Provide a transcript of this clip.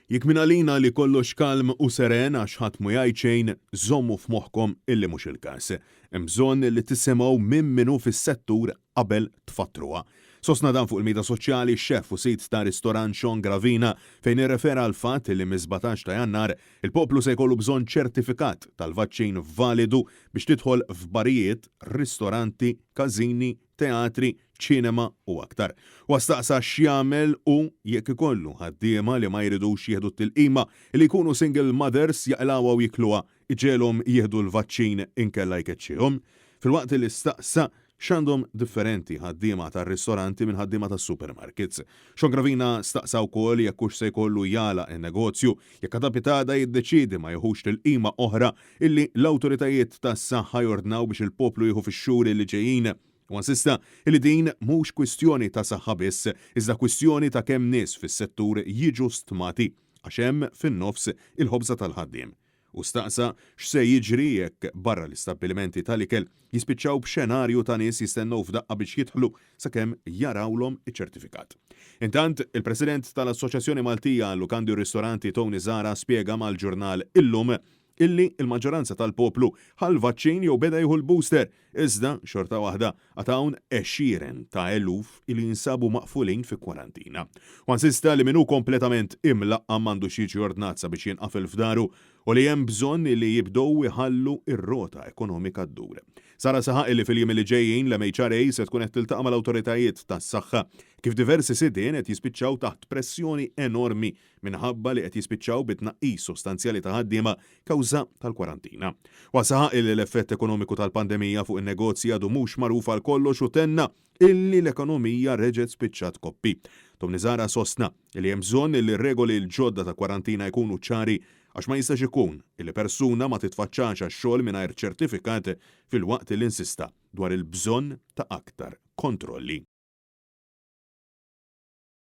Jekk mingħalina li kollox kalm u seren għax ħadd mhu jgħid xejn, żommu f'moħħkom illi mhux il-każ. Hemm bżonn li tisimgħu minn min hu fis-settur qabel tfattruha. Sostna dan fuq il-midja soċjali x-chef u sid ta' ristorant Sean Gravina fejn irrefera għall-fatt li mis-17 ta' Jannar il-poplu se jkollu bżonn ċertifikat tal-vaċċin validu biex tidħol f'barijiet, ristoranti, każini, teatri, ċinema u aktar. Huwa staqsa x'jagħmel hu jekk ikollu ħaddiema li ma jridux jieħdu t-tilqima, li jkunu single mothers jaqilgħuha u jikluha, iġegħelhom jieħdu l-vaċċin inkella jkeċċihom. Filwaqt li staqsa x'għandhom differenti ħaddiema tar-ristoranti minn ħaddiema tas-supermarkets. Sean Gravina staqsa wkoll jekk hux se jkollu jagħlaq in-negozju jekk għada pitgħada jiddeċiedi ma jieħux tilqima oħra illi l-awtoritajiet tas-saħħa jordnaw biex il-poplu jieħu fix-xhur li ġejjin. Huwa insista li din mhux kwistjoni ta' saħħa biss, iżda kwistjoni ta' kemm nies fis-settur jiġu stmati, għax hemm fin-nofs il-ħobża tal-ħaddiem. Hu staqsa x'se jiġri jekk barra l-istabbilimenti tal-ikel jispiċċaw b'xenarju ta' nies jistennew f'daqqa biex jidħlu sakemm jarawlhom iċ-ċertifikat. Intant, il-President tal-Assoċjazzjoni Maltija għal-Lukandi u Ristoranti Tony Zahra spjega mal-ġurnal Illum illi l-maġġoranza tal-poplu ħa l-vaċċin jew beda jieħu l-booster, iżda, xorta waħda, għad hawn għexieren ta' eluf li jinsabu maqfulin fi kwarantina. Huwa insista li min hu kompletament imlaqqam m'għandux jiġi ordnat sabiex jinqafel f'daru u li hemm bżonn li jibdew iħallu r-rota ekonomika ddur. Sara saħaq illi fil-jiem li ġejjin l-MHRA se tkun qed tiltaqa' mal-awtoritajiet tas-saħħa kif diversi sidien qed jispiċċaw taħt pressjoni enormi minħabba li qed jispiċċaw bi tnaqqis sostanzjali ta' ħaddiema kawża tal-kwarantina. Huwa saħaq illi l-effett ekonomiku tal-pandemija fuq in-negozji għadu mhux magħruf għal kollox u tenna illi l-ekonomija reġgħet spiċċat koppi. Tony Zahra sostna illi hemm bżonn illi r-regoli l-ġodda ta' kwarantina jkunu ċari għax ma jistax ikun illi persuna ma titfaċċax għax-xogħol mingħajr ċertifikat filwaqt illi insista dwar il-bżonn ta' aktar kontrolli.